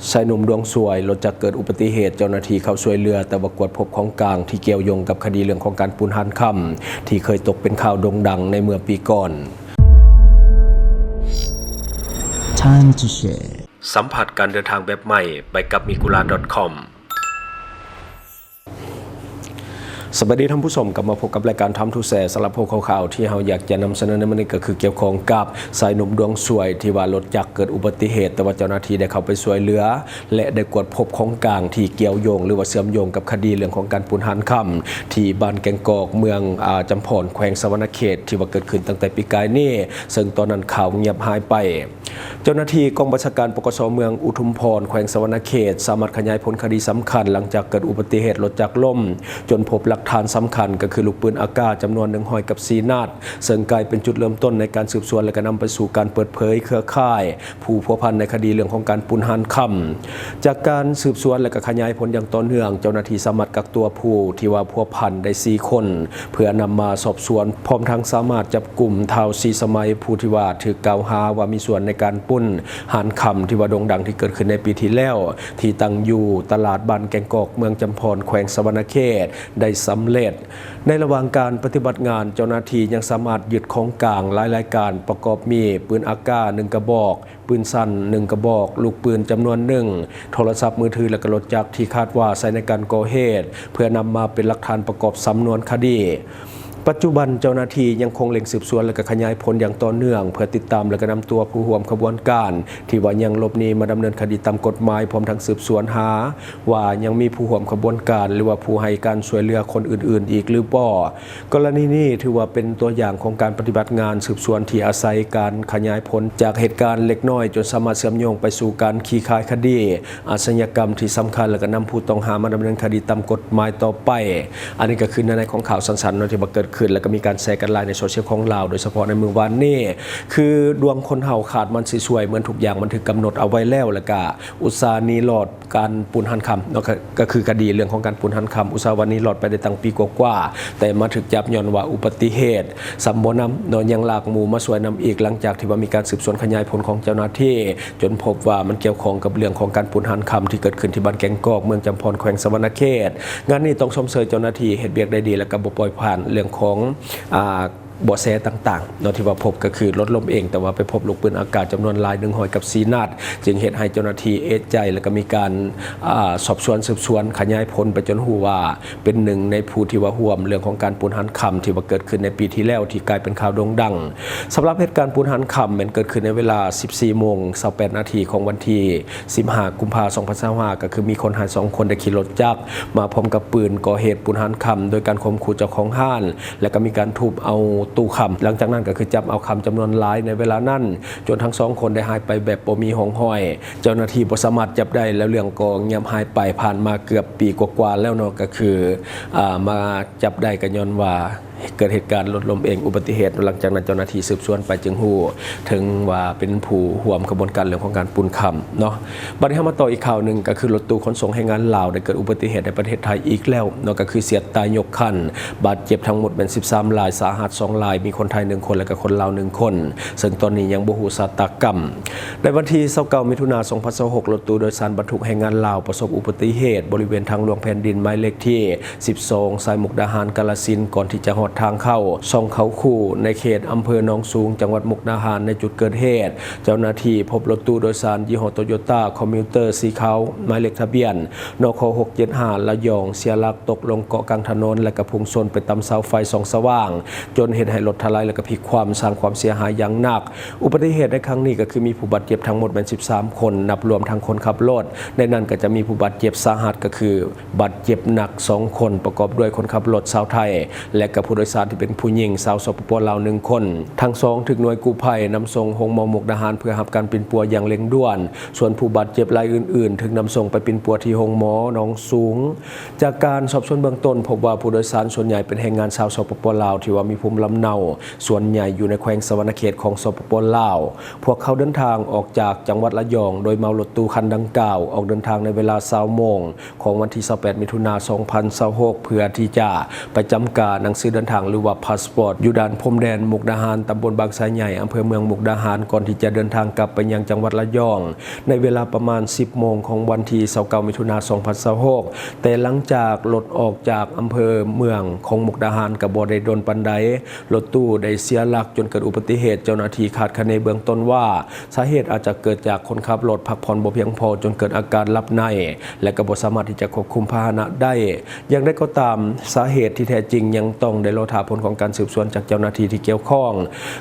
ຊາຍໜຸ່ມດວງສວຍ ລົດຈັກເກີດອຸບັດຕິເຫດ, ເຈົ້າໜ້າທີ່ເຂົ້າຊ່ວຍເຫຼືອ ແຕ່ວ່າກວດພົບຂອງກາງທີ່ກ່ຽວໂຍງກັບຄະດີເລື່ອງຂອງການປຸ້ນຮ້ານຄຳ ທີ່ເຄີຍຕົກເປັນຂ່າວໂດ່ງດັງໃນເມື່ອປີກ່ອນ. ສຳຜັດການເດີນທາງແບບໃໝ່ ໄປກັບ Migura ດອດຄອມ. ສະບາຍດີທ່ານຜູ້ຊົມ, ກັບມາພົບກັບລາຍການ Time to Share. ສຳລັບຫົວຂໍ້ຂ່າວທີ່ເຮົາຢາກຈະນຳສະເໜີໃນມື້ນີ້ ກໍຄືກ່ຽວຂ້ອງກັບຊາຍໜຸ່ມດວງສວຍ ທີ່ວ່າລົດຈັກເກີດອຸບັດຕິເຫດ, ແຕ່ວ່າເຈົ້າໜ້າທີ່ໄດ້ເຂົ້າໄປຊ່ວຍເຫຼືອ ແລະ ໄດ້ກວດພົບຂອງກາງທີ່ກ່ຽວໂຍງ ຫຼືວ່າເຊື່ອມໂຍງກັບຄະດີເລື່ອງຂອງການປຸ້ນຮ້ານຄຳ ທີ່ບ້ານແກ້ງກອກ ເມືອງ ອາ ຈຳພອນ ແຂວງສະຫວັນນະເຂດ ທີ່ວ່າເກີດຂຶ້ນຕັ້ງແຕ່ປີກາຍນີ້, ເຊິ່ງຕອນນັ້ນຂ່າວງຽບຫາຍໄປ. ເຈົ້າໜ້າທີ່ກອງບັນຊາການ ປກສ ເມືອງອຸທຸມພອນ ແຂວງສະຫວັນນະເຂດ ສາມາດຂະຫຍາຍຜົນຄະດີສຳຄັນ ຫຼັງຈາກເກີດອຸບັດຕິເຫດລົດຈັກລົ້ມ ຈົນພົບຫຼັກຖານສຳຄັນ ກໍຄືລູກປືນອາກາດຈຳນວນໜຶ່ງຮ້ອຍກັບສີ່ນັດ, ເຊິ່ງກາຍເປັນຈຸດເລີ່ມຕົ້ນໃນການສືບສວນ ແລະ ກໍນຳໄປສູ່ການເປີດເຜີຍເຄືອຂ່າຍຜູ້ພົວພັນໃນຄະດີເລື່ອງຂອງການປຸ້ນຮ້ານຄຳ. ຈາກການສືບສວນ ແລະ ກໍຂະຫຍາຍຜົນຢ່າງຕໍ່ເນື່ອງ, ເຈົ້າໜ້າທີ່ສາມາດກັກຕົວຜູ້ທີ່ວ່າພົວພັນໄດ້ສີ່ຄົນ ເພື່ອນຳມາສອບສວນ, ພ້ອມທັງສາມາດຈັບ ກຸ່ມທ້າວສີສະໄໝ ຜູ້ທີ່ວ່າຖືກກ່າວຫາວ່າມີສ່ວນໃນການປຸ້ນຮ້ານຄຳທີ່ວ່າໂດ່ງດັງທີ່ເກີດຂຶ້ນໃນປີທີ່ແລ້ວ ທີ່ຕັ້ງຢູ່ຕະຫຼາດບ້ານແກ້ງກອກ ເມືອງຈຳພອນ ແຂວງສະຫວັນນະເຂດ ໄດ້ສຳເລັດ. ໃນລະຫວ່າງການປະຕິບັດງານ, ເຈົ້າໜ້າທີ່ຍັງສາມາດຍຶດຂອງກາງຫຼາຍລາຍການ ປະກອບມີ ປືນອາກາດໜຶ່ງກະບອກ, ປືນສັ້ນໜຶ່ງກະບອກ, ລູກປືນຈຳນວນໜຶ່ງ, ໂທລະສັບມືຖື ແລະ ກໍລົດຈັກທີ່ຄາດວ່າໃຊ້ໃນການກໍ່ເຫດ ເພື່ອນຳມາເປັນຫຼັກຖານປະກອບສຳນວນຄະດີ. ປັດຈຸບັນເຈົ້າໜ້າທີ່ຍັງຄົງເລັ່ງສືບສວນ ແລະ ກໍຂະຫຍາຍຜົນຢ່າງຕໍ່ເນື່ອງ ເພື່ອຕິດຕາມ ແລະ ກໍນຳຕົວຜູ້ຮ່ວມຂະບວນການທີ່ວ່າຍັງຫຼົບໜີມາດຳເນີນຄະດີຕາມກົດໝາຍ, ພ້ອມທັງສືບສວນຫາວ່າຍັງມີຜູ້ຮ່ວມຂະບວນການ ຫຼືວ່າຜູ້ໃຫ້ການຊ່ວຍເຫຼືອຄົນອື່ນໆອີກຫຼືບໍ່. ກໍລະນີນີ້ຖືວ່າເປັນຕົວຢ່າງຂອງການປະຕິບັດງານສືບສວນທີ່ອາໄສການຂະຫຍາຍຜົນຈາກເຫດການເລັກນ້ອຍ ຈົນສາມາດເຊື່ອມໂຍງໄປສູ່ການຂີ້ຄາຍຄະດີອາຊະຍາກຳທີ່ສຳຄັນ ແລ້ວກໍນຳຜູ້ຕ້ອງຫາມາດຳເນີນຄະດີຕາມກົດໝາຍຕໍ່ໄປ. ອັນນີ້ກໍຄືເນື້ອໃນຂອງຂ່າວສັ້ນໆເນາະ ທີ່ວ່າເກີດຂຶ້ນ ແລ້ວກໍມີການແຊກັນຫຼາຍໃນໂຊຊຽວຂອງລາວ ໂດຍສະເພາະໃນມື້ວານນີ້ ຄືດວງຄົນເຮົາຄາດມັນຊິຊ່ວຍ ເໝືອນທຸກຢ່າງມັນຖືກກຳນົດເອົາໄວ້ແລ້ວ ແລ້ວກໍອຸດສ່າໜີລອດ ການປຸ້ນຮ້ານຄຳເນາະ ກໍ ກໍຄືຄະດີເລື່ອງຂອງການປຸ້ນຮ້ານຄຳ ອຸດສ່າຫວັນນີ້ລອດໄປໄດ້ຕັ້ງປີກວ່າໆ ແຕ່ມາຖືກຈັບຍ້ອນວ່າອຸບັດຕິເຫດ ຊ້ຳບໍ່ນຳເນາະ ຍັງລາກໝູ່ມາຊ່ວຍນຳອີກ ຫຼັງຈາກທີ່ວ່າມີການສືບສວນຂະຫຍາຍຜົນຂອງເຈົ້າໜ້າທີ່ ຈົນພົບວ່າມັນກ່ຽວຂ້ອງກັບເລື່ອງຂອງການປຸ້ນຮ້ານຄຳທີ່ເກີດຂຶ້ນທີ່ບ້ານແກ້ງກອກ ເມືອງຈຳພອນ ແຂວງສະຫວັນນະເຂດ. ງານນີ້ຕ້ອງຊົມເຊີຍເຈົ້າໜ້າທີ່ເຮັດວຽກໄດ້ດີ ແລ້ວກໍບໍ່ປ່ອຍຜ່ານເລື່ອງຂອງ ອາ ເບາະແສຕ່າງໆເນາະ ທີ່ວ່າພົບກໍຄືລົດລົ້ມເອງ ແຕ່ວ່າໄປພົບລູກປືນອາກາດຈຳນວນຫຼາຍໜຶ່ງຮ້ອຍກັບສີ່ນັດ ຈຶ່ງເຮັດໃຫ້ເຈົ້າໜ້າທີ່ເອະໃຈ ແລ້ວກໍມີການ ອາ ສອບສວນສືບສວນຂະຫຍາຍຜົນໄປຈົນຮູ້ວ່າເປັນໜຶ່ງໃນຜູ້ທີ່ວ່າຮ່ວມເລື່ອງຂອງການປຸ້ນຮ້ານຄຳ ທີ່ວ່າເກີດຂຶ້ນໃນປີທີ່ແລ້ວ ທີ່ກາຍເປັນຂ່າວໂດ່ງດັງ. ສຳລັບເຫດການປຸ້ນຮ້ານຄຳແມ່ນເກີດຂຶ້ນໃນເວລາສິບສີ່ໂມງຊາວແປດນາທີຂອງວັນທີສິບຫ້າ ກຸມພາ ສອງພັນຊາວຫ້າ ກໍຄືມີຄົນຮ້າຍສອງຄົນໄດ້ຂີ່ລົດຈັກມາພ້ອມກັບປືນ ກໍ່ເຫດປຸ້ນຮ້ານຄຳ ໂດຍການຂົ່ມຂູ່ເຈົ້າຂອງຮ້ານ ແລ້ວກໍມີການທຸບເອົາຕູ້ຄຳ. ຫຼັງຈາກນັ້ນກໍຄືຈັບເອົາຄຳຈຳນວນຫຼາຍໃນເວລານັ້ນ ຈົນທັງສອງຄົນໄດ້ຫາຍໄປແບບບໍ່ມີຮ່ອງຮອຍ. ເຈົ້າໜ້າທີ່ບໍ່ສາມາດຈັບໄດ້ ແລ້ວເລື່ອງກໍງຽບຫາຍໄປ. ຜ່ານມາເກືອບປີກວ່າໆແລ້ວເນາະ ກໍຄື ອາ ມາຈັບໄດ້ກໍຍ້ອນວ່າເກີດເຫດການລົດລົ້ມເອງ ອຸບັດຕິເຫດ. ຫຼັງຈາກນັ້ນເຈົ້າໜ້າທີ່ສືບສວນໄປຈຶ່ງຮູ້ເຖິງວ່າເປັນຜູ້ຮ່ວມຂະບວນການເລື່ອງຂອງການປຸ້ນຄຳເນາະ. ບັດນີ້ເຮົາມາຕໍ່ອີກຂ່າວໜຶ່ງ ກໍຄືລົດຕູ້ຂົນສົ່ງແຮງງານລາວໄດ້ເກີດອຸບັດຕິເຫດໃນປະເທດໄທອີກແລ້ວເນາະ ກໍຄືສຽດຕາຍົກຄັນ ບາດເຈັບທັງໝົດແມ່ນສິບສາມລາຍ, ສາຫັດສອງລາຍ, ມີຄົນໄທໜຶ່ງຄົນ ແລະ ກໍຄົນລາວໜຶ່ງຄົນ, ເຊິ່ງຕອນນີ້ຍັງບໍ່ຮູ້ຊະຕາກຳ. ໃນວັນທີຊາວເກົ້າ ມິຖຸນາ ສອງພັນຊາວຫົກ ລົດຕູ້ໂດຍສານບັນທຸກແຮງງານລາວປະສົບອຸບັດຕິເຫດບໍລິເວນທາງຫຼວງແຜ່ນດິນໝາຍເລກທີສິບສອງ ສາຍມຸກດາຫານ-ກາລະສິນ ກ່ອນທີ່ຈະຮອດທາງເຂົ້າຊ່ອງເຂົາຄູ ໃນເຂດອຳເພີໜອງສູງ ຈັງຫວັດມຸກດາຫານ. ໃນຈຸດເກີດເຫດ ເຈົ້າໜ້າທີ່ພົບລົດຕູ້ໂດຍສານຍີ່ຫໍ້ໂຕໂຍຕ້າຄອມມິວເຕີສີຂາວ ໝາຍເລກທະບຽນ ນຄ ຫົກເຈັດຫ້າ ລະຍອງ ເສຍຫຼັກຕົກລົງເກາະກາງຖະໜົນ ແລະ ກະພຸ່ງຊົນໄປຕຳເສົາໄຟສ່ອງສະຫວ່າງ ຈົນເຮັດໃຫ້ລົດຖະໄຫຼ ແລະ ກະພິກຄວ່ຳ ສ້າງຄວາມເສຍຫາຍຢ່າງໜັກ. ອຸບັດຕິເຫດໃນຄັ້ງນີ້ກໍຄືມີຜູ້ບາດເຈັບທັງໝົດແມ່ນສິບສາມຄົນ ນັບລວມທັງຄົນຂັບລົດ. ໃນນັ້ນກໍຈະມີຜູ້ບາດເຈັບສາຫັດ ກໍຄືບາດເຈັບໜັກສອງຄົນ ປະກອບດ້ວຍຄົນຂັບລົດຊາວໄທ ແລະ ກະຜູ້ໂດຍສານທີ່ເປັນຜູ້ຍິງຊາວ ສປປ ລາວ ໜຶ່ງຄົນ. ທັງສອງຖືກໜ່ວຍກູ້ໄພນຳສົ່ງໂຮງໝໍມຸກດາຫານ ເພື່ອຮັບການປິ່ນປົວຢ່າງເລັ່ງດ່ວນ. ສ່ວນຜູ້ບາດເຈັບລາຍອື່ນໆ ຖືກນຳສົ່ງໄປປິ່ນປົວທີ່ໂຮງໝໍໜອງສູງ. ຈາກການສອບສວນເບື້ອງຕົ້ນ ພົບວ່າຜູ້ໂດຍສານສ່ວນໃຫຍ່ເປັນແຮງງານຊາວ ສປປ ລາວ ທີ່ວ່າມີພູມລຳເນົາສ່ວນໃຫຍ່ຢູ່ໃນແຂວງສະຫວັນນະເຂດຂອງ ສປປ ລາວ. ພວກເຂົາເດີນທາງອອກຈາກຈັງຫວັດລະຍອງ ໂດຍເໝົາລົດຕູ້ຄັນດັ່ງກ່າວ ອອກເດີນທາງໃນເວລາຊາວໂມງຂອງວັນທີຊາວແປດ ມິຖຸນາ ສອງພັນຊາວຫົກ ເພື່ອທີ່ຈະໄປຈຳກາໜັງສືເດີນ ທາງ ຫຼືວ່າພາສປອດ ຢູ່ດ່ານພົມແດນມຸກດາຫານ ຕຳບົນບາງຊາໃຫຍ່ ອຳເພີເມືອງມຸກດາຫານ ກ່ອນທີ່ຈະເດີນທາງກັບໄປຍັງຈັງຫວັດລະຍອງ ໃນເວລາປະມານ ສິບໂມງຂອງວັນທີ ຊາວເກົ້າ ມິຖຸນາ ສອງພັນຊາວຫົກ. ແຕ່ຫຼັງຈາກລົດອອກຈາກອຳເພີເມືອງຂອງມຸກດາຫານ ກໍບໍ່ໄດ້ດົນປານໃດ, ລົດຕູ້ໄດ້ເສຍຫຼັກຈົນເກີດອຸບັດຕິເຫດ. ເຈົ້າໜ້າທີ່ຄາດຄະເນເບື້ອງຕົ້ນວ່າ ສາເຫດອາດຈະເກີດຈາກຄົນຂັບລົດພັກຜ່ອນບໍ່ພຽງພໍ ຈົນເກີດອາການຫຼັບໃນ ແລະ ກໍບໍ່ສາມາດທີ່ຈະຄວບຄຸມພາຫະນະໄດ້. ຢ່າງໃດກໍຕາມ, ສາເຫດທີ່ແທ້ຈິງຍັງຕ້ອງໄດ້ລໍຖ້າຜົນຂອງການສືບສວນຈາກເຈົ້າໜ້າທີ່ທີ່ກ່ຽວຂ້ອງ.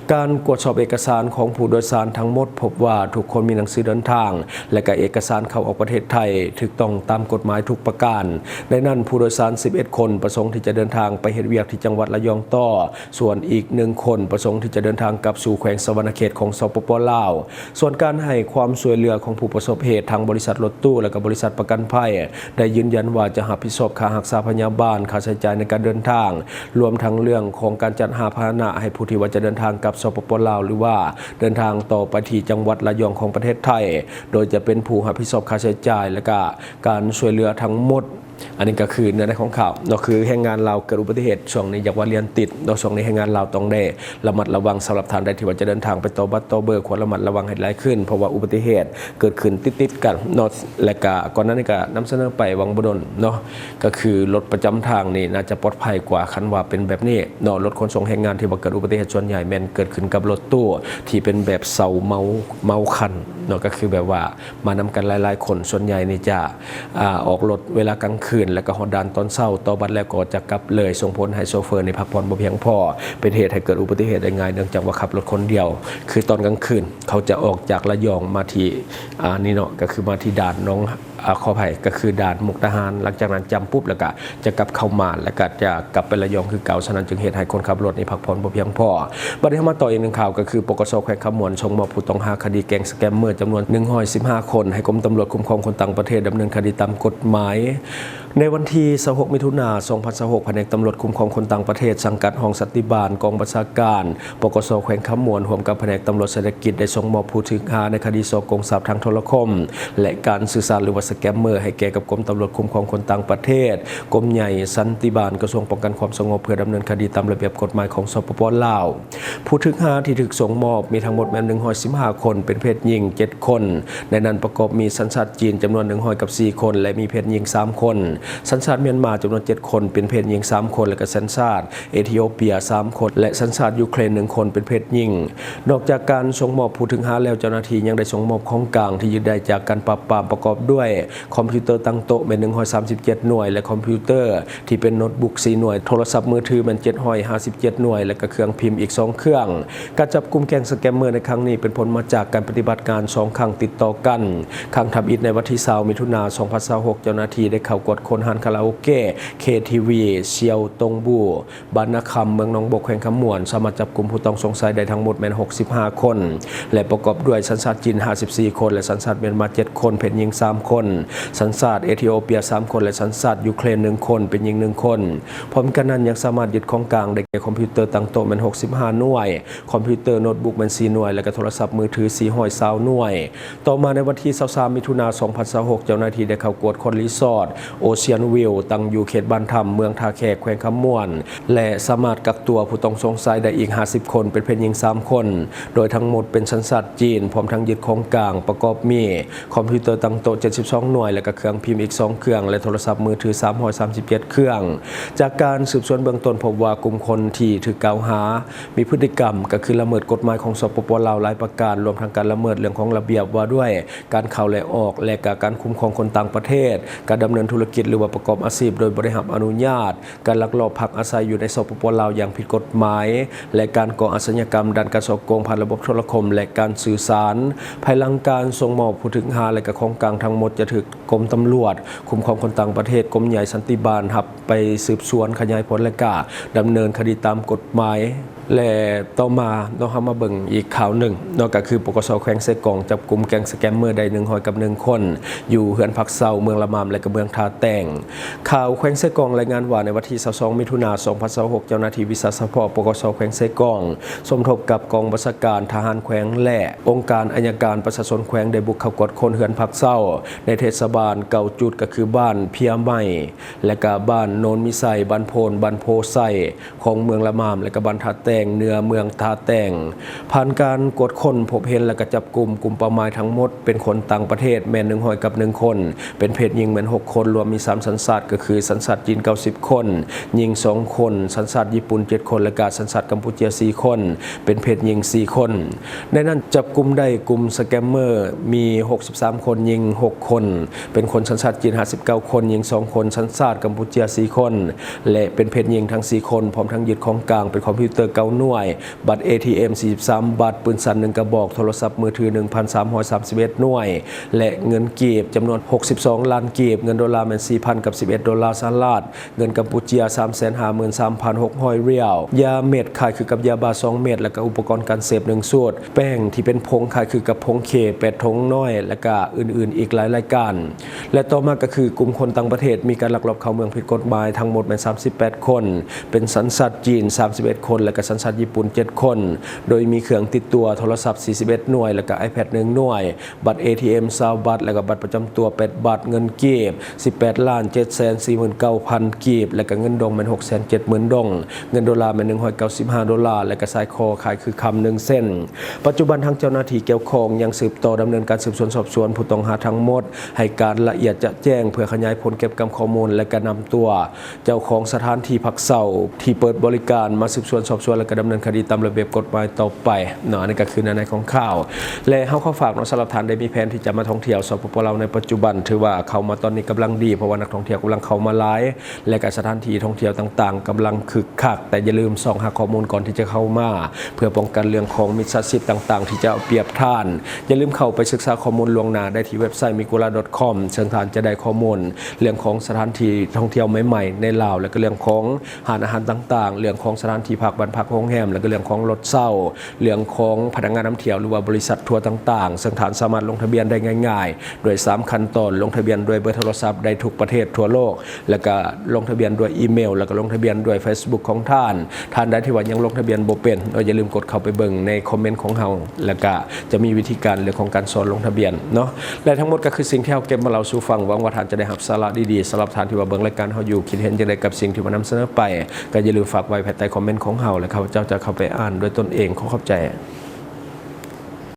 ການກວດສອບເອກະສານຂອງຜູ້ໂດຍສານທັງໝົດ ພົບວ່າທຸກຄົນມີໜັງສືເດີນທາງ ແລະ ກະເອກະສານເຂົ້າອອກປະເທດໄທຖືກຕ້ອງຕາມກົດໝາຍທຸກປະການ. ໃນນັ້ນ, ຜູ້ໂດຍສານ ສິບເອັດ ຄົນ ປະສົງທີ່ຈະເດີນທາງໄປເຮັດວຽກທີ່ຈັງຫວັດລະຍອງຕໍ່, ສ່ວນອີກ ໜຶ່ງ ຄົນ ປະສົງທີ່ຈະເດີນທາງກັບສູ່ແຂວງສະຫວັນນະເຂດຂອງ ສປປ ລາວ. ສ່ວນການໃຫ້ຄວາມຊ່ວຍເຫຼືອຂອງຜູ້ປະສົບເຫດ, ທາງບໍລິສັດລົດຕູ້ ແລະ ກະບໍລິສັດປະກັນໄພ ໄດ້ຢືນຢັນວ່າຈະຮັບຜິດຊອບຄ່າຮັກສາພະຍາບານ, ຄ່າໃຊ້ຈ່າຍໃນການເດີນທາງ, ລວມທັງເລື່ອງຂອງການຈັດຫາພາຫະນະໃຫ້ຜູ້ທີ່ວ່າຈະເດີນທາງກັບ ສປປ ລາວ ຫຼືວ່າເດີນທາງຕໍ່ໄປທີ່ຈັງຫວັດລະຍອງຂອງປະເທດໄທ, ໂດຍຈະເປັນຜູ້ຮັບຜິດຊອບຄ່າໃຊ້ຈ່າຍ ແລະ ກະການຊ່ວຍເຫຼືອທັງໝົດ. ອັນນີ້ກໍຄືເນື້ອໃນຂອງຂ່າວເນາະ, ຄືແຮງງານລາວເກີດອຸບັດຕິເຫດ ຊ່ວງນີ້ຢາກວ່າລຽນຕິດເນາະ, ຊ່ວງນີ້ແຮງງານລາວຕ້ອງໄດ້ລະມັດລະວັງ. ສຳລັບທ່ານໃດທີ່ວ່າຈະເດີນທາງໄປຕໍ່ບັດຕໍ່ເບີ ຄວນລະມັດລະວັງໃຫ້ຫຼາຍຂຶ້ນ, ເພາະວ່າອຸບັດຕິເຫດເກີດຂຶ້ນຕິດໆກັນເນາະ. ແລະກະກ່ອນໜ້ານີ້ກະນຳສະເໜີໄປຫວ່າງບໍ່ດົນເນາະ, ກໍຄືລົດປະຈຳທາງນີ້ໜ້າຈະປອດໄພກວ່າ ຄັນວ່າເປັນແບບນີ້ເນາະ. ລົດຂົນສົ່ງແຮງງານທີ່ວ່າເກີດອຸບັດຕິເຫດ ສ່ວນໃຫຍ່ແມ່ນເກີດຂຶ້ນກັບລົດຕູ້ທີ່ເປັນແບບເຊົ່າເໝົາ ເໝົາຄັນເນາະ, ກໍຄືແບບວ່າ ມານຳກັນຫຼາຍໆຄົນ, ສ່ວນໃຫຍ່ນີ້ຈະ ອາ ອອກລົດເວລາກາງຄືນ ແລ້ວກໍຮອດດ່ານຕອນເຊົ້າ, ຕໍ່ບັດແລ້ວກໍຈະກັບເລີຍ, ສົ່ງຜົນໃຫ້ໂຊເຟີນີ້ພັກຜ່ອນບໍ່ພຽງພໍ, ເປັນເຫດໃຫ້ເກີດອຸບັດຕິເຫດໄດ້ງ່າຍ ເນື່ອງຈາກວ່າຂັບລົດຄົນດຽວ, ຄືຕອນກາງຄືນເຂົາຈະອອກຈາກລະຍອງມາທີ່ ອາ ນີ້ເນາະ, ກໍຄືມາທີ່ດ່ານໜອງ ອາ ຂໍອະໄພ, ກໍຄືດ່ານມຸກດາຫານ, ຫຼັງຈາກນັ້ນຈຳປຸບ ແລ້ວກໍຈະກັບເຂົ້າມາ, ແລ້ວກໍຈະກັບໄປລະຍອງຄືເກົ່າ, ສະນັ້ນຈຶ່ງເຮັດໃຫ້ຄົນຂັບລົດນີ້ພັກຜ່ອນບໍ່ພຽງພໍ. ບັດນີ້ເຮົາມາຕໍ່ອີກໜຶ່ງຂ່າວ, ກໍຄື ປກສ ແຂວງຄຳມ່ວນ ສົ່ງມອບຜູ້ຕ້ອງຫາຄະດີແກ້ງສະແກມເມີຈຳນວນ ໜຶ່ງຮ້ອຍສິບຫ້າ ຄົນ ໃຫ້ກົມຕຳຫຼວດຄຸ້ມຄອງຄົນຕ່າງປະເທດດຳເນີນຄະດີຕາມກົດໝາຍ. ໃນວັນທີ ຊາວຫົກ ມິຖຸນາ ສອງພັນຊາວຫົກ, ພະແນກຕຳຫຼວດຄຸ້ມຄອງຄົນຕ່າງປະເທດ ສັງກັດຫ້ອງສັນຕິບານ ກອງບັນຊາການ ປກສ ແຂວງຄຳມ່ວນ ຮ່ວມກັບພະແນກຕຳຫຼວດເສດຖະກິດ ໄດ້ສົ່ງມອບຜູ້ຖືກຫາໃນຄະດີສໍ້ໂກງຊັບທາງໂທລະຄົມ ແລະ ການສື່ສານ ຫຼືວ່າສະແກມເມີ ໃຫ້ແກ່ກັບກົມຕຳຫຼວດຄຸ້ມຄອງຄົນຕ່າງປະເທດ ກົມໃຫຍ່ສັນຕິບານ ກະຊວງປ້ອງກັນຄວາມສະຫງົບ ເພື່ອດຳເນີນຄະດີຕາມລະບຽບກົດໝາຍຂອງ ສປປ ລາວ. ຜູ້ຖືກຫາທີ່ຖືກສົ່ງມອບມີທັງໝົດແມ່ນ ໜຶ່ງຮ້ອຍສິບຫ້າ ຄົນ, ເປັນເພດຍິງ ເຈັດ ຄົນ, ໃນນັ້ນປະກອບມີສັນຊາດຈີນຈຳນວນ ໜຶ່ງຮ້ອຍສິບສີ່ ຄົນ ແລະ ມີເພດຍິງ ສາມ ຄົນ, ສັນຊາດມຽນມາຈຳນວນ ເຈັດ ຄົນ, ເປັນເພດຍິງ ສາມ ຄົນ ແລະ ກະສັນຊາດ ເອທິໂອເປຍ ສາມ ຄົນ ແລະ ສັນຊາດຢູເຄຣນ ໜຶ່ງ ຄົນ ເປັນເພດຍິງ. ນອກຈາກການສົ່ງມອບຜູ້ຖືກຫາແລ້ວ, ເຈົ້າໜ້າທີ່ຍັງໄດ້ສົ່ງມອບຂອງກາງທີ່ຍຶດໄດ້ຈາກການປາບປາມ ປະກອບດ້ວຍຄອມພິວເຕີຕັ້ງໂຕະແມ່ນ ໜຶ່ງຮ້ອຍສາມສິບເຈັດ ໜ່ວຍ ແລະ ຄອມພິວເຕີທີ່ເປັນໂນ້ດບຸກ ສີ່ ໜ່ວຍ, ໂທລະສັບມືຖືແມ່ນ ເຈັດຮ້ອຍຫ້າສິບເຈັດ ໜ່ວຍ ແລະ ກະເຄື່ອງພິມອີກ ສອງ ເຄື່ອງ. ການຈັບກຸມແກ້ງສະແກມເມີໃນຄັ້ງນີ້ເປັນຜົນມາຈາກການປະຕິບັດງານ ສອງ ຄັ້ງຕິດຕໍ່ກັນ. ຄັ້ງທຳອິດໃນວັນທີ ຊາວ ມິຖຸນາ ສອງພັນຊາວຫົກ ເຈົ້າໜ້າທີ່ໄດ້ເຂົ້າກວດຄົ້ນຮ້ານຄາຣາໂອເກະ ເຄທີວີ ຊຽວຕົງບູ ບ້ານນາຄຳ ເມືອງໜອງບົກ ແຂວງຄຳມ່ວນ, ສາມາດຈັບກຸມຜູ້ຕ້ອງສົງໄສໄດ້ທັງໝົດແມ່ນ ຫົກສິບຫ້າ ຄົນ ແລະ ປະກອບດ້ວຍສັນຊາດຈີນ ຫ້າສິບສີ່ ຄົນ ແລະ ສັນຊາດມຽນມາ ເຈັດ ຄົນ, ເປັນຍິງ ສາມ ຄົນ, ສັນຊາດເອທິໂອເປຍ ສາມ ຄົນ ແລະ ສັນຊາດຢູເຄຣນ ໜຶ່ງ ຄົນ, ເປັນຍິງ ໜຶ່ງ ຄົນ. ພ້ອມກັນນັ້ນ ຍັງສາມາດຍຶດຂອງກາງໄດ້ແກ່ຄອມພິວເຕີຕັ້ງໂຕະແມ່ນ ຫົກສິບຫ້າ ໜ່ວຍ, ຄອມພິວເຕີໂນ້ດບຸກແມ່ນ ສີ່ ໜ່ວຍ ແລະ ກະໂທລະສັບມືຖື ສີ່ຮ້ອຍຊາວ ໜ່ວຍ. ຕໍ່ມາໃນວັນທີ ຊາວສາມ ມິຖຸນາ ສອງພັນຊາວຫົກ ເຈົ້າໜ້າທີ່ໄດ້ເຂົ້າກວດຄົ້ນຣີສອດ ໂອເຊຍນວິວ ຕັ້ງຢູ່ເຂດບ້ານທຳ ເມືອງທ່າແຂກ ແຂວງຄຳມ່ວນ ແລະ ສາມາດກັກຕົວຜູ້ຕ້ອງສົງໄສໄດ້ອີກ ຫ້າສິບ ຄົນ ເປັນເພດຍິງ ສາມ ຄົນ ໂດຍທັງໝົດເປັນສັນຊາດຈີນ ພ້ອມທັງຍຶດຂອງກາງປະກອບມີຄອມພິວເຕີຕັ້ງໂຕະ ເຈັດສິບສອງ ໜ່ວຍ ແລະ ກະເຄື່ອງພິມອີກ ສອງ ເຄື່ອງ ແລະ ໂທລະສັບມືຖື ສາມຮ້ອຍສາມສິບເຈັດ ເຄື່ອງ. ຈາກການສືບສວນເບື້ອງຕົ້ນພົບວ່າ ກຸ່ມຄົນທີ່ຖືກກ່າວຫາ ມີພຶດຕິກຳກະຄືລະເມີດກົດໝາຍຂອງ ສປປ ລາວ ຫຼາຍປະການ ລວມທັງການລະເມີດເລື່ອງຂອງລະບຽບວ່າດ້ວຍການເຂົ້າ ແລະ ອອກ ແລະ ກະການຄຸ້ມຄອງຄົນຕ່າງປະເທດ, ການດຳເນີນທຸລະກິດ ຫຼືວ່າປະກອບອາຊີບໂດຍບໍ່ໄດ້ຮັບອະນຸຍາດ, ການລັກລອບພັກອາໄສຢູ່ໃນ ສປປ ລາວ ຢ່າງຜິດກົດໝາຍ ແລະ ການກໍ່ອາຊະຍາກຳດ້ານການສໍ້ໂກງຜ່ານລະບົບໂທລະຄົມ ແລະ ການສື່ສານ. ພາຍຫຼັງການສົ່ງມອບຜູ້ຖືກຫາ ແລະ ກະຂອງກາງທັງໝົດຈະຖືກກົມຕຳຫຼວດຄຸ້ມຄອງຄົນຕ່າງປະເທດ ກົມໃຫຍ່ສັນຕິບານ ຮັບໄປສືບສວນຂະຫຍາຍຜົນ ແລະ ກະດຳເນີນຄະດີຕາມກົດໝາຍ. ແລະ ຕໍ່ມາເນາະ ເຮົາມາເບິ່ງອີກຂ່າວໜຶ່ງເນາະ ກໍຄື ປກສ ແຂວງເຊກອງ ຈັບກຸມແກ້ງສະແກມເມີໄດ້ໜຶ່ງຮ້ອຍກັບໜຶ່ງຄົນ ຢູ່ເຮືອນພັກເຊົ່າເມືອງລະມາມ ແລະ ກໍເມືອງທ່າແຕງ. ຂ່າວແຂວງເຊກອງລາຍງານວ່າ ໃນວັນທີຊາວສອງ ມິຖຸນາ ສອງພັນຊາວຫົກ ເຈົ້າໜ້າທີ່ວິຊາສະເພາະ ປກສ ແຂວງເຊກອງ ສົມທົບກັບກອງບັນຊາການທະຫານແຂວງ ແລະ ອົງການໄອຍະການປະຊາຊົນແຂວງ ໄດ້ບຸກເຂົ້າກວດຄົ້ນເຮືອນພັກເຊົ່າໃນເທດສະບານເກົ້າຈຸດ ກໍຄືບ້ານເພຍໃໝ່ ແລະກະບ້ານໂນນມີໄຊ, ບ້ານໂພນ, ບ້ານໂພໄຊຂອງເມືອງລະມາມ ແລະກະບ້ານທ່າແຕງເໜືອເມືອງທ່າແຕງ. ຜ່ານການກວດຄົ້ນພົບເຫັນ ແລະກະຈັບກຸມ ກຸ່ມເປົ້າໝາຍທັງໝົດເປັນຄົນຕ່າງປະເທດແມ່ນໜຶ່ງຮ້ອຍກັບໜຶ່ງຄົນ, ເປັນເພດຍິງແມ່ນຫົກຄົນ, ລວມມີສາມສັນຊາດ ກໍຄືສັນຊາດຈີນເກົ້າສິບຄົນ, ຍິງສອງຄົນ, ສັນຊາດຍີ່ປຸ່ນເຈັດຄົນ ແລະກະສັນຊາດກຳປູເຈຍສີ່ຄົນ, ເປັນເພດຍິງສີ່ຄົນ. ໃນນັ້ນຈັບກຸມໄດ້ກຸ່ມສະແກມເມີມີຫົກສິບສາມຄົນ, ຍິງຫົກຄົນ, ເປັນຄົນສັນຊາດຈີນຫ້າສິບເກົ້າຄົນ, ຍິງສອງຄົນ, ສັນຊາດກຳປູເຈຍສີ່ຄົນ ແລະ ເປັນເພດຍິງທັງສີ່ຄົນ, ພ້ອມທັງຍຶດຂອງກາງເປັນຄອມພິວເຕີເກົ້າໜ່ວຍ, ບັດເອທີເອັມສີ່ສິບສາມບັດ, ປືນສັ້ນໜຶ່ງກະບອກ, ໂທລະສັບມືຖືໜຶ່ງພັນສາມຮ້ອຍສາມສິບເອັດໜ່ວຍ ແລະ ເງິນກີບຈຳນວນຫົກສິບສອງລ້ານກີບ, ເງິນໂດລາແມ່ນສີ່ພັນກັບສິບເອັດໂດລາສະຫະລັດ, ເງິນກຳປູເຈຍສາມແສນຫ້າໝື່ນສາມພັນຫົກຮ້ອຍຣຽວ, ຢາເມັດຄ້າຍຄືກັບຢາບ້າສອງເມັດ ແລະກະອຸປະກອນການເສບໜຶ່ງຊຸດ, ແປ້ງທີ່ເປັນຜົງຄ້າຍຄືກັບຜົງເຄແປດຖົງນ້ອຍ ແລະກະອື່ນໆອີກຫຼາຍລາຍການ. ແລະ ຕໍ່ມາກໍຄືກຸ່ມຄົນຕ່າງປະເທດມີການລັກລອບເຂົ້າເມືອງຜິດກົດໝາຍທັງໝົດແມ່ນສາມສິບແປດຄົນ, ເປັນສັນຊາດຈີນສາມສິບເອັດຄົນ ແລະກະສັນຊາດຍີ່ປຸ່ນເຈັດຄົນ, ໂດຍມີເຄື່ອງຕິດຕົວໂທລະສັບສີ່ສິບເອັດໜ່ວຍ ແລະກະໄອແພດໜຶ່ງໜ່ວຍ, ບັດເອທີເອັມຊາວບັດ ແລະກະບັດປະຈຳຕົວແປດບັດ, ເງິນກີບສິບແປດລ້ານເຈັດແສນສີ່ໝື່ນເກົ້າພັນກີບ ແລະກະເງິນດົງແມ່ນຫົກແສນເຈັດໝື່ນດົງ, ເງິນໂດລາແມ່ນໜຶ່ງຮ້ອຍເກົ້າສິບຫ້າໂດລາ ແລະກະສາຍຄໍຄ້າຍຄືຄຳໜຶ່ງເສັ້ນ. ປັດຈຸບັນທາງເຈົ້າໜ້າທີ່ກ່ຽວຂ້ອງຍັງສືບຕໍ່ດຳເນີນການສືບສວນສອບສວນຜູ້ຕ້ອງຫາທັງໝົດ ໃຫ້ການລະອຽດຈະແຈ້ງ ເພື່ອຂະຫຍາຍຜົນເກັບກຳຂໍ້ມູນ ແລະກະນຳຕົວເຈົ້າຂອງສະຖານທີ່ພັກເຊົ່າທີ່ເປີດບໍລິການມາສືບສວນສອບສວນ ແລະກະດຳເນີນຄະດີຕາມລະບຽບກົດໝາຍຕໍ່ໄປເນາະ. ອັນນີ້ກໍຄືໃນໃນຂອງຂ່າວ ແລະ ເຮົາຂໍຝາກເນາະ ສຳລັບທ່ານໃດມີແຜນທີ່ຈະມາທ່ອງທ່ຽວ ສປປ ລາວ ໃນປັດຈຸບັນ ຖືວ່າເຂົ້າມາຕອນນີ້ກຳລັງດີ ເພາະວ່ານັກທ່ອງທ່ຽວກຳລັງເຂົ້າມາຫຼາຍ ແລະກະສະຖານທີ່ທ່ອງທ່ຽວຕ່າງໆກຳລັງຄຶກຄັກ, ແຕ່ຢ່າລືມຊອກຫາຂໍ້ມູນກ່ອນທີ່ຈະເຂົ້າມາ ເພື່ອປ້ອງກັນເລື່ອງຂອງມິດສາຊີບຕ່າງໆທີ່ຈະເອົາປຽບທ່ານ. ຢ່າລືມເຂົ້າໄປສຶກສາຂໍ້ມູນລ່ວງໜ້າໄດ້ທີ່ເວັບໄຊ migura.com ເຊິ່ງທ່ານຈະໄດ້ຂໍ້ມູນເລື່ອງຂອງສະຖານທີ່ທ່ອງທ່ຽວໃໝ່ໆໃນລາວ ແລະກະເລື່ອງຂອງຮ້ານອາຫານຕ່າງໆ, ເລື່ອງຂອງສະຖານທີ່ພັກ ບ້ານພັກ, ໂຮງແຮມ ແລະກະເລື່ອງຂອງລົດເຊົ່າ, ເລື່ອງຂອງພະນັກງານນຳທ່ຽວ ຫຼືວ່າບໍລິສັດທົວຕ່າງໆ, ເຊິ່ງທ່ານສາມາດລົງທະບຽນໄດ້ງ່າຍໆ ໂດຍສາມຂັ້ນຕອນ, ລົງທະບຽນດ້ວຍເບີໂທລະສັບໄດ້ທຸກປະເທດທົ່ວໂລກ ແລະກະລົງທະບຽນດ້ວຍອີເມວ ແລະກະລົງທະບຽນດ້ວຍ Facebook ຂອງທ່ານ. ທ່ານໃດທີ່ວ່າຍັງລົງທະບຽນບໍ່ເປັນເນາະ, ຢ່າລືມກົດເຂົ້າໄປເບິ່ງໃນຄອມເມັນຂອງເຮົາ ແລະກະຈະມີວິທີການເລື່ອງຂອງການສອນລົງທະບຽນເນາະ. ແລະທັງໝົດກໍຄືສິ່ງທີ່ເຮົາເກັບມາເລົ່າສູ່ຟັງ. ຫວັງວ່າທ່ານຈະໄດ້ຮັບສາລະດີໆ. ສຳລັບທ່ານທີ່ວ່າເບິ່ງລາຍການເຮົາຢູ່ ຄິດເຫັນຈັ່ງໃດກັບສິ່ງທີ່ວ່ານຳສະເໜີໄປ ກໍຢ່າລືມຝາກໄວ້ພາຍໃຕ້ຄອມເມັນຂອງເຮົາ ແລະຂ້າພະເຈົ້າຈະເຂົ້າໄປອ່ານດ້ວຍຕົນເອງ. ຂໍຂອບໃຈ.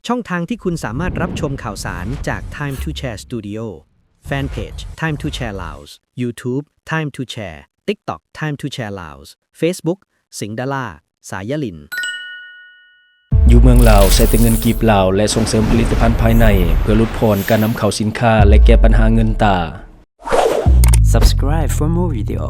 ช่องทางที่คุณสามารถรับชมข่าวสารจาก Time to Share Studio Fanpage Time to Share Laos YouTube Time to Share TikTok Time to Share Laos Facebook สิงห์ดารา สายลิน ຢູ່ເມືອງລາວໃຊ້ແຕ່ເງິນກີບລາວ ແລະສົ່ງເສີມຜະລິດຕະພັນພາຍໃນ ເພື່ອຫຼຸດຜ່ອນການນຳເຂົ້າສິນຄ້າ ແລະແກ້ບັນຫາເງິນຕາ. Subscribe for more video.